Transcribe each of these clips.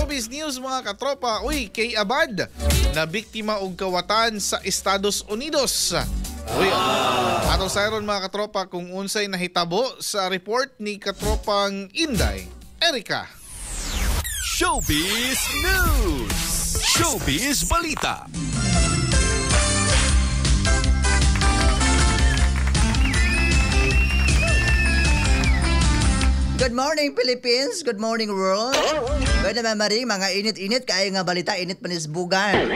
Showbiz news, mga katropa. Uy, kay Abad na biktima og kawatan sa Estados Unidos. Uy, atong sayron, mga katropa, kung unsay nahitabo sa report ni katropang Inday Erika. Showbiz News! Showbiz Balita! Good morning, Philippines. Good morning, world. Pwede naman, maring, mga init-init kaayo nga balita, init panisbugan.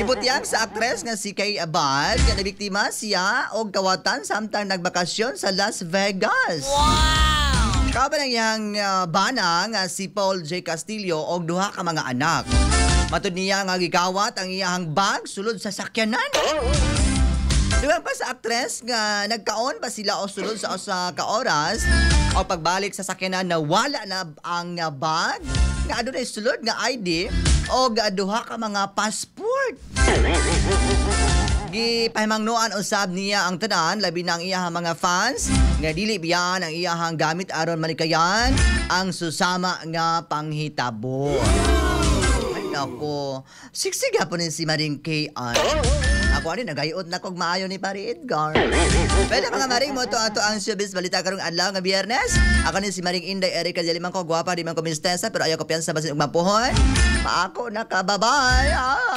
Ibutyag sa aktres nga si Kay Abad, nga nabiktima siya og kawatan samtang nagbakasyon sa Las Vegas. Wow! Kauban ang iyang bana nga si Paul J. Castillo og duha ka mga anak. Matud niya nga gikawat ang iyang bag sulod sa sakyanan. Dugang pa sa aktres nga nagkaon pa sila o sulod sa usa ka oras o pagbalik sa sakyanan na wala na ang bag nga adunay sulod nga ID o duha ka mga passport. Gipahimangnoan usab niya ang tanan, labi na ang iyahang mga fans, nga dili biyan ang iyahang gamit aron malikayan ang susama nga panghitabo. Ay nako, siksig hapon ni si Maring K. Ay. Ako ani nagayot na kog maayo ni Pari Edgar. Pwede, mga maring, mo to ato ang showbiz balita karong adlaw nga Biyernes. Ako ni si Maring Inday Erika, dili man ko gwapa, di man ko mistesa, pero ayaw ko piyansa basin og mapuhon. Paako na ka, bye-bye. Ah.